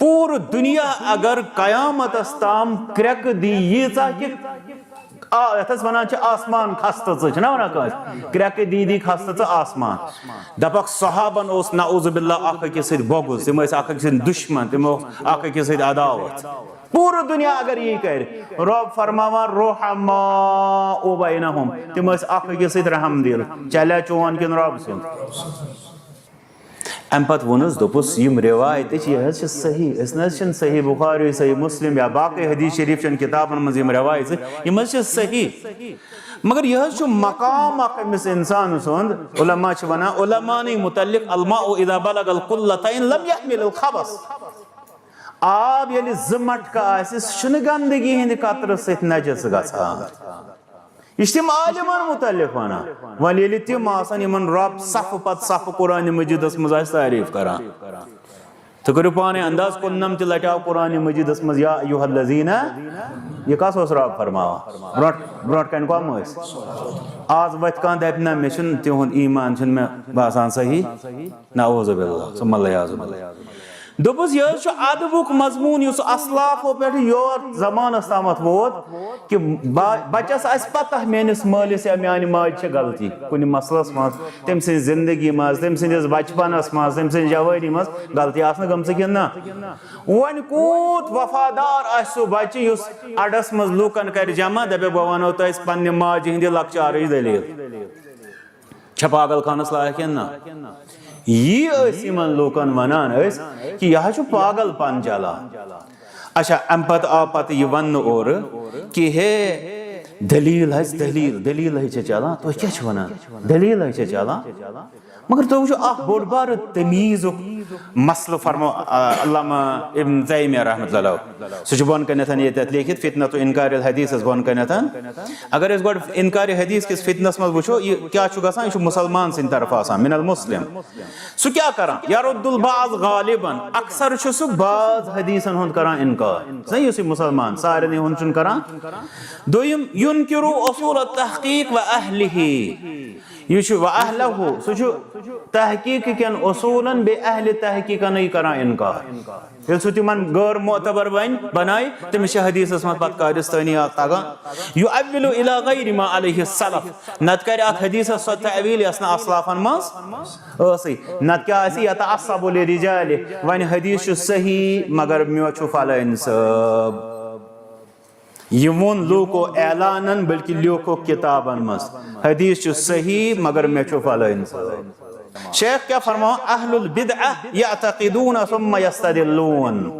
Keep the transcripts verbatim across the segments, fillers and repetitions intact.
پوٗرٕ دُنیا اگر قیامتس تام کرٛٮ۪کہٕ دی ییٖژاہ کہِ آ، یتھ أسۍ ونان چھِ آسمان کھستہٕ ژٕ، چھِنہ ونان کٲنٛسہِ؟ کرٛٮ۪کہٕ دی دی کھستہٕ ژٕ آسمان۔ دپکھ صحابن اوس نعوذ باللہ اکھ أکِس سۭتۍ بغض، تِم ٲسۍ اکھ أکِس سٕنٛدۍ دُشمن، تِم اوس اکھ أکِس سۭتۍ عداوت۔ پوٗرٕ دُنیا اگر یی کرِ، رۄب فرماوان رحماء بینہم، تِم ٲسۍ اکھ أکِس سۭتۍ رحم دِل۔ چلیا چون کِنہٕ رۄب سُنٛد؟ امہِ پتہٕ ووٚنُس، دوٚپُس، یِم رِوایتہٕ چھِ، یہِ حظ چھِ صحیح۔ أسۍ نہ حظ چھِنہٕ صحیح بخاری، صحیح مسلم یا باقٕے حدیث شریف چٮ۪ن کِتابن منٛز یِم رِوایژٕ، یِم حظ چھِ صحیح۔ مگر یہِ حظ چھُ مقام اکھ أمِس اِنسان سُنٛد۔ علماء چھِ ونان، علماءنٕے متعلق، الماء اذا بلغ القلتین لم يحمل الخبث۔ آب ییٚلہِ زٕ مٹکہٕ آسہِ، سُہ چھُنہٕ گندگی ہٕنٛدِ قطرٕ سۭتۍ نجس گژھان۔ یہِ چھِ تِم عالمن متعلق ونان۔ وۄنۍ ییٚلہِ تِم آسن، یِمن رۄب صفہٕ پتہٕ صفہٕ قرآن مجیدس منٛز آسہِ تعریف کران، تُہۍ کٔرِو پانے انداز، کُننم تہِ لٹہِ آو قرآن مجیدس منٛز یا ایھا الذین، یہِ کس اوس رۄب فرماوان؟ برونٛٹھ برونٛٹھ کنہِ کم ٲسۍ؟ آز وتھِ کانٛہہ دپہِ، نہ، مےٚ چھُنہٕ تِہُنٛد ایمان، چھُنہٕ مےٚ باسان صحیح۔ نعوذ باللہ، ثم العیاذ باللہ۔ دوٚپُس، یہِ حظ چھُ ادبُک مضموٗن، یُس اسلافو پٮ۪ٹھ یور زمانس تامتھ ووت، کہِ با-، بچس آسہِ پتہ میٲنِس مٲلِس یا میانہِ ماجہِ چھِ غلطی کُنہِ مسلس منٛز، تٔمۍ سٕنٛزِ زندگی منٛز، تٔمۍ سٕنٛدِس بچپنس منٛز، تٔمۍ سٕنٛزِ جوٲنی منٛز غلطی آسنہٕ گٔمژٕ کِنہٕ نہ۔ وۄنۍ کوٗت وفادار آسہِ سُہ بچہِ یُس اڈس منٛز لوٗکن کرِ جمع، دپہِ، بہٕ ونو تۄہہِ پننہِ ماجہِ ہٕنٛدِ لۄکچارٕچ دٔلیٖل۔ چھا پاگل خانس لایق کِنہٕ نہ؟ یی ٲسۍ یِمن لوٗکن ونان أسۍ کہِ یہِ حظ چھُ پاگل پن چلان۔ اچھا، امہِ پتہٕ آو پتہٕ یہِ وننہٕ اورٕ کہِ ہے، دٔلیٖل حظ، دٔلیٖل، دٔلیٖل حظ چھےٚ چلان، تُہۍ کیٛاہ چھِو ونان؟ دٔلیٖل حظ چھےٚ چلان۔ مگر تُہۍ وٕچھِو، اکھ بوٚڑ بارٕ تمیٖزُک مسلہٕ فرمو، آ، علامہ ابن تیمیہ رحمۃ اللہ علیہ۔ سُہ چھُ بۄن کَنٮ۪تھ ییٚتٮ۪تھ لیکھِتھ، فتنۃ انکار الحدیثس بۄن کَنٮ۪تھ۔ اگر أسۍ گۄڈٕ انکار حدیث کِس فتنس منٛز وٕچھو، یہِ کیٛاہ چھُ گژھان؟ یہِ چھُ مُسلمان سٕنٛدِ طرفہٕ آسان، من المسلم۔ سُہ کیٛاہ کران؟ یرد البعض غالباً، اکثر چھُ سُہ بعض حدیثن ہُنٛد کران انکار۔ زن یُس یہِ مُسلمان سارنٕے ہُنٛد چھُنہٕ کران۔ دوٚیِم، ینکر اصول التحقیق و اہلہ۔ یہِ چھُ و اہلہ، سُہ چھُ تحقیق کٮ۪ن اصوٗلن بیٚیہِ اہلِ تحقیقنٕے کران انکار۔ ییٚلہِ سُہ تِمن غٲر معتبر بنہِ، بنایہِ، تٔمِس چھِ حدیثس منٛز پتہٕ کارِستٲنی اکھ تگان۔ یؤول الی غیر ما علیہ السلف، نتہٕ کرِ اتھ حدیثس سۄ تأویل یۄس نہٕ اسلافن منٛز ٲسٕے۔ نتہٕ کیٛاہ آسہِ؟ یتعصب لرجالہ، وۄنۍ حدیث چھُ صحیح مگر مےٚ چھُ فلٲنۍ صٲب۔ یہِ ووٚن لوٗکو اعلانن، بلکہِ لیوکھُکھ کتابن منٛز، حدیث چھُ صحیح مگر مےٚ چھُ فلٲنۍ صٲب۔ شیخ کیٛاہ فرماوان؟ اہل البدعہ یعتقدون ثم یستدلون،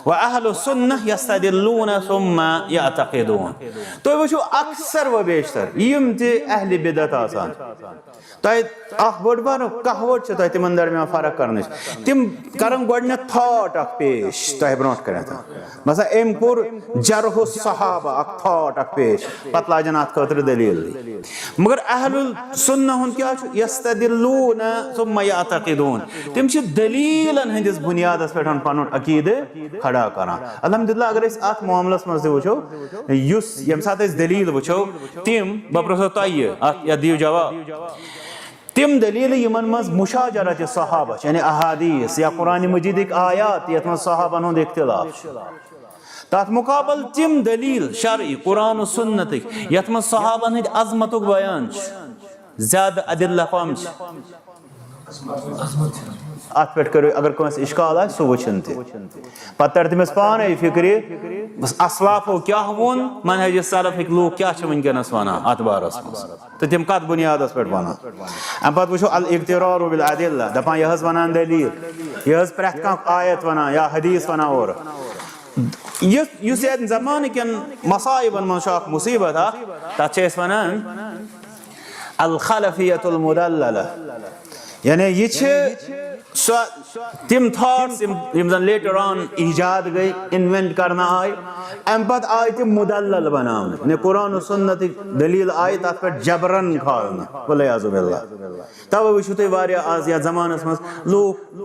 و اہل السنہ یستدلون ثم یعتقدون۔ تُہۍ وٕچھِو، اکثر و بیشتر یِم تہِ اہل بدعت آسان، تۄہہِ اکھ بٔڑ بار کہوٹ چھِ تۄہہِ تِمن درمیان فرق کرنٕچ۔ تِم کرن گۄڈٕنیتھ thought اکھ پیش تۄہہِ برونٛٹھ کنیتھ۔ مثلاً، أمۍ کوٚر جرح الصحابہ اکھ thought اکھ پیش، پتہٕ لاجن اتھ خٲطرٕ دلیل۔ مگر اہل السنہ ہُنٛد کیٛاہ چھُ؟ یستدلون ثم یعتقدون۔ تِم چھِ دلیلن ہٕنٛدِس بنیادس پٮ۪ٹھ پنُن عقیدٕ کھڑا کران۔ الحمدللہ، اگر أسۍ اتھ معاملس منٛز تہِ وٕچھو، یُس، ییٚمہِ ساتہٕ أسۍ دلیل وٕچھو، تِم، بہٕ پرژھو تۄہہِ، اتھ، یتھ دِیِو جواب۔ تِم دلیلہٕ یِمن منٛز مشاجرت صحابہ چھِ، یعنی احادیث یا قرآن مجیدٕکۍ آیات، یتھ منٛز صحابن ہُنٛد اختلاف چھُ۔ تتھ مقابل تِم دلیل شرعی، قرآن و سنتٕکۍ، یتھ منٛز صحابن ہٕنٛدِ عظمتُک بیان چھُ، زیادٕ ادلہ کم چھِ۔ اتھ پٮ۪ٹھ کٔرِو، اگر کٲنٛسہِ اشکال آسہِ، سُہ وٕچھِن تہِ۔ پتہٕ ترِ تٔمِس پانے فکرِ، اسلافو کیٛاہ ووٚن، منہج سلفٕکۍ لوٗکھ کیٛاہ چھِ وٕنکیٚنس ونان اتھ بارس منٛز۔ تہٕ تِم کتھ بُنیادس پٮ۪ٹھ ونان؟ امہِ پتہٕ وٕچھو الاغترار بالادلہ، دپان یہِ حظ ونان دلیل، یہِ حظ پرٛٮ۪تھ کانٛہہ آیت ونان یا حدیث ونان اورٕ۔ یُس، یُس یتھ زمانہٕ کٮ۪ن مصائبن منٛز چھُ اکھ مصیبت اکھ، تتھ چھِ أسۍ ونان الخلفیت المدللہ، یعنی یہِ چھِ سۄ، تِم thoughts یِم، یِم زن later on ایجاد گٔے، invent کرنہٕ آیہِ، امہِ پتہٕ آیہِ تِم مدلل بناونہٕ، یعنی قرآن و سنتٕکۍ دلیل آیہِ تتھ پٮ۪ٹھ جبرن کھالنہٕ، والعیاذ باللہ۔ توے وٕچھِو تُہۍ واریاہ آز یتھ زمانس منٛز لوٗکھ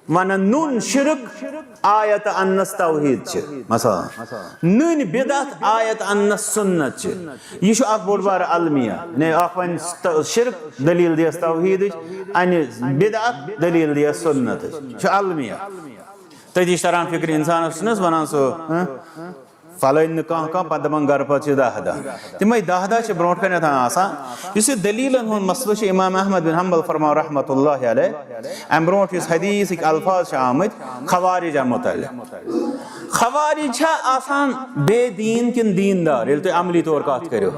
ونان نوٚن شرک آیت اننس توحید چھِ، مثلاً نٔنۍ بدعت آیت اننس سنت چھِ۔ یہِ چھُ اکھ بوٚڑ بارٕ المیہ، نے اکھ ونہِ ست-، شرک دلیل دِیس توحیدٕچ، انہِ بدعت دلیل دِیس سنتٕچ، یہِ چھُ المیہ۔ تٔتی چھِ تران فِکرِ اِنسانَس، چھُنہٕ حظ وَنان سُہ، ہہ؟ پھلٲنۍ نہٕ کانٛہہ کانٛہہ، پَتہٕ دَپان گَرٕ پَتہٕ چھِ دَہ دَہ۔ تِمَے دَہ دَہ چھِ برونٛٹھ کَنٮ۪تھ آسان۔ یُس یہِ دٔلیٖلَن ہُنٛد مسلہٕ چھُ، اِمام احمد بن حنبل فرماو رحمتہ اللہ علیہ، اَمہِ برونٛٹھ یُس حدیٖثٕکۍ الفاظ چھِ آمٕتۍ خوارجَن مُتعلِق۔ خوارج چھا آسان بے دیٖن کِنہٕ دیٖندار، ییٚلہِ تُہۍ عملی طور کَتھ کٔرِو؟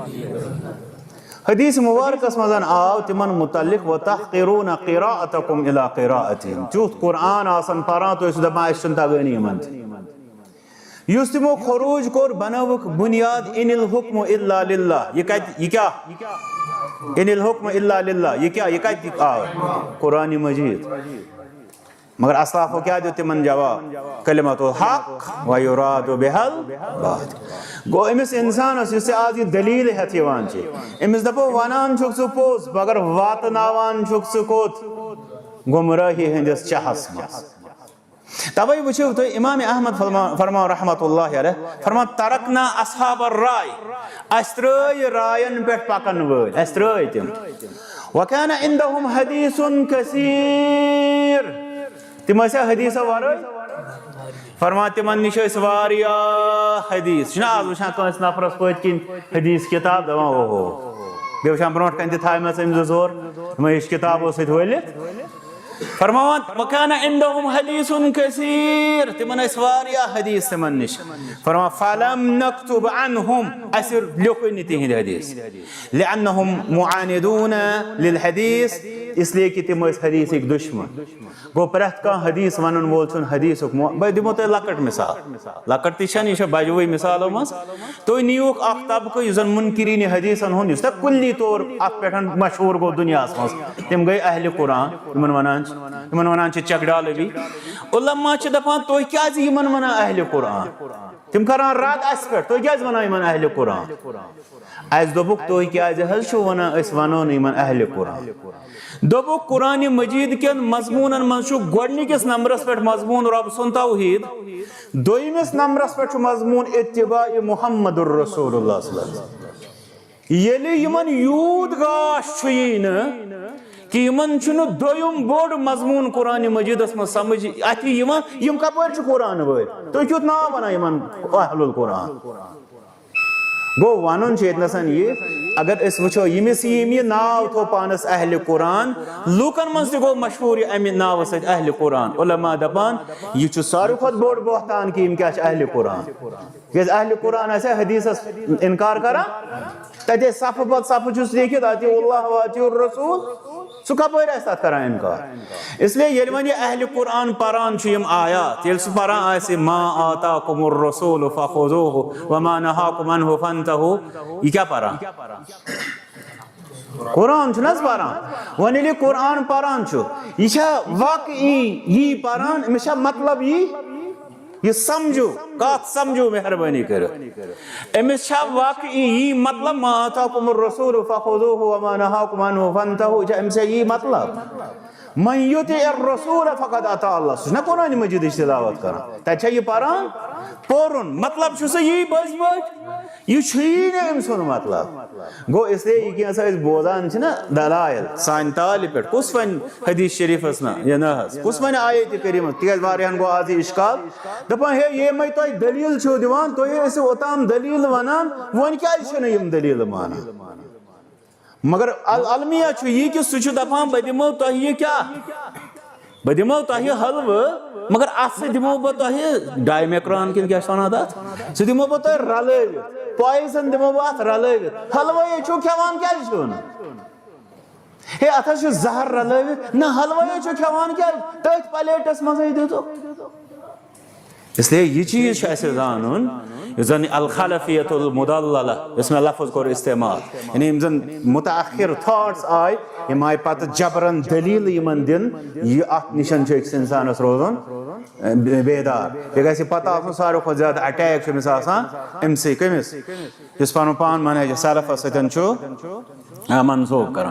حدیث مبارکس منٛز آو تِمن متعلق، "وتحقرون قراءتکم الی قراءتہم"، تیُتھ قرآن آسان پران، تُہۍ ٲسِو دپان، "اَسہِ چھُنہٕ تگٲنی یِمن تہِ۔" یُس تِمو خروج کوٚر، بنٲوٕکھ بُنیاد، "ان الحکم الا للہ"، یہِ کتہِ، یہِ کیٛاہ؟ "ان الحکم الا للہ"، یہِ کیٛاہ، یہِ کتہِ آو؟ قرآن مجید۔ مگر اسلافو کیٛاہ دیُت تِمن جواب؟ "کلمۃ الحق و یراد بها الباطل"۔ گوٚو، أمِس اِنسانَس یُس ژےٚ آز یہِ دٔلیٖل ہٮ۪تھ یِوان چھِ، أمِس دَپو، "وَنان چھُکھ ژٕ پوٚز، مگر واتناوان چھُکھ ژٕ کوٚت؟ گمرٲہی ہٕنٛدِس چاہَس منٛز۔" تَوَے وٕچھِو تُہۍ، اِمام احمد فرما-، فرماو رحمتہ اللہ علیہ، فرماو، "ترکنا اصحاب الرائے"، اَسہِ ترٛٲے یہِ رایَن پٮ۪ٹھ پَکَن وٲلۍ، اَسہِ ترٛٲے تِم۔ "وکان عندهم حدیث کثیر"، تِم ٲسیا حدیثو ورٲے؟ فرمان، تِمن نِش ٲسۍ واریاہ حدیث۔ چھِنہ آز وٕچھان کٲنٛسہِ نفرس پٔتۍ کِنۍ حدیث کِتاب، دَپان، "اوہو۔" بیٚیہِ وٕچھان برونٛٹھ کَنہِ تہِ تھایمَژٕ أمۍ زٕ زور، یِمَے ہِش کِتاب اوس اَتہِ وٲلِتھ۔ فرماوان، "وکان عندهم حدیث کثیر"، تِمن ٲسۍ واریاہ حدیث تِمن نِش۔ فرمان، "فلم نکتب عنهم"، اَسہِ لیوٚکھٕے نہٕ تِہِنٛدۍ حدیث۔ "لأنهم معاندون للحدیث"، اس لیے کہ تِم ٲسۍ حدیثٕکۍ دُشمن۔ گوٚو، پرٛٮ۪تھ کانٛہہ حدیث وَنَن وول چھُنہٕ حدیثُک مو-، بہٕ دِمو تۄہہِ لۄکٕٹ مثال۔ لۄکٕٹ تہِ چھَنہٕ، یہِ چھےٚ بَجوٕے مثالو منٛز۔ تُہۍ نِیوُکھ اَکھ طبقہٕ یُس زَن مُنکِریٖنِ حدیثَن ہُنٛد، یُس تۄہہِ کُلی طور اَتھ پٮ۪ٹھ مشہوٗر گوٚو دُنیاہَس منٛز، تِم گٔے اہلِ قرآن، یِمَن وَنان چھِ، یِمَن وَنان چھِ چَکڈالوی۔ علماء چھِ دَپان، تُہۍ کیٛازِ یِمَن وَنان اہلِ قرآن؟ تِم کَران رد اَسہِ پٮ۪ٹھ، تُہۍ کیٛازِ وَنان یِمَن اہلِ قرآن؟ اَسہِ دوٚپُکھ، "تُہۍ کیٛازِ حظ چھِو وَنان أسۍ وَنو نہٕ یِمَن اہلِ قرآن؟" دوٚپُکھ، قرآنِ مجیٖد کٮ۪ن مضموٗنَن منٛز چھُ گۄڈٕنِکِس نمبرَس پٮ۪ٹھ مضموٗن رۄب سُنٛد توحیٖد، دوٚیمِس نمبرَس پٮ۪ٹھ چھُ مضموٗن اتباع محمد رسول اللہ صلی اللہ علیہ وسلم۔ ییٚلہِ یِمَن یوٗت گاش چھُ یی نہٕ کہِ یِمَن چھُنہٕ دوٚیُم بوٚڑ مضموٗن قرآنِ مجیٖدَس منٛز سمجھ اَتھِ یِوان، یِم کَپٲرۍ چھِ قرآن وٲلۍ؟ تُہۍ کیُتھ ناو وَنان یِمَن اہل القرآن؟ گوٚو، وَنُن چھُ ییٚتہِ نَسَن یہِ، اگر أسۍ وٕچھو، ییٚمِس ییٚمۍ یہِ ناو تھوٚو پانَس اہلِ قرآن، لوٗکَن منٛز تہِ گوٚو مشہوٗر یہِ اَمہِ ناوٕ سۭتۍ اہلِ قرآن۔ علماء دَپان، یہِ چھُ ساروی کھۄتہٕ بوٚڑ بہتان کہِ یِم کیٛاہ چھِ اہلِ قرآن۔ کیٛازِ اہلِ قرآن آسہِ ہا حدیثَس اِنکار کَران، تَتہِ ٲسۍ صفہٕ پَتہٕ صفہٕ چھُس لیکھِتھ، "اطیعوا اللہ و اطیعوا الرسول"، سُہ کَپٲرۍ آسہِ تَتھ کَران اِنکار؟ اس لیے ییٚلہِ وۄنۍ یہِ اہلِ قرآن پَران چھُ یِم آیات، ییٚلہِ سُہ پَران آسہِ، "ما آتاکم الرسول فخذوه وما نهاکم عنه فانتهوا"، یہِ کیٛاہ پَران؟ قرآن چھُنہٕ حظ پَران۔ وۄنۍ ییٚلہِ یہِ قرآن پَران چھُ، یہِ چھا واقعی یی پَران، أمِس چھا مطلب یی؟ یہِ سمجھو، کَتھ سمجھو مہربٲنی کٔرِتھ۔ أمِس چھا واقعی یی مطلب، "ما آتاکم الرسول فخذوه وما نهاکم عنه فانتهوا"، یہِ چھا أمِس چھا یی مطلب؟ "من یطع الرسول فقد اطاع اللہ"، سُہ چھُنہ قرآنِ مجیدٕچ تلاوت کران۔ تتہِ چھا یہِ پران؟ پوٚرُن۔ مطلب چھُ سُہ یی بٔزۍ پٲٹھۍ۔ یہِ چھُ یی نہٕ أمۍ سُنٛد مطلب۔ گوٚو، اس لیے یہِ کینٛژھا أسۍ بوزان چھِنہ دلائل، سانہِ تالہِ پٮ۪ٹھ، کُس وَنہِ حدیث شریفس نہ، یہِ نہ حظ، کُس وَنہِ آیتِ کریٖمس؟ تِکیٛازِ واریاہن گوٚو آز یہِ اشکال۔ دپان، ہے، ییٚمے تۄہہِ دلیٖل چھِو دِوان، تُہۍ ٲسِو اوٚتام دلیٖل ونان، وۄنۍ کیٛازِ چھِنہٕ یِم دلیٖل مانان؟ مگر ال-، المیہ چھُ یہِ کہِ سُہ چھُ دپان، "بہٕ دِمو تۄہہِ یہِ کیٛاہ؟ بہٕ دِمو تۄہہِ حلوٕ، مگر اتھ سۭتۍ دِمو بہٕ تۄہہِ ڈایمیکران کِنہٕ کیٛاہ چھِ ونان تتھ؟ سُہ دِمو بہٕ تۄہہِ رلٲوِتھ، پویزن دِمو بہٕ اتھ رلٲوِتھ۔ حلوَے چھُو کھٮ۪وان، کیٛازِ چھُو نہٕ؟ ہے، اتھ حظ چھُ زہر رلٲوِتھ۔ نہ، حلوَے چھُو کھٮ۪وان، کیٛازِ؟ تٔتھۍ پلیٹس منٛزٕے دِتُکھ۔" اس لیے یہِ چیٖز چھُ اَسہِ زانُن، یُس زَن الخلفیت المدللہ، یُس مےٚ لفظ کوٚر استعمال، یعنی یِم زَن متأخر تھاٹس آے، یِم آے پَتہٕ جبرن دٔلیٖل یِمن دِنہٕ، یہِ اَتھ نِشن چھُ أکِس اِنسانَس روزُن، اے، بے-، بیدار۔ یہِ گژھِ پَتہٕ آسُن ساروی کھۄتہٕ زیادٕ اٹیک چھُ أمِس آسان أمۍ سٕے، کٔمِس؟ یُس پَنُن پان منہج سلفس سۭتۍ چھُ، آ، منسوب کران۔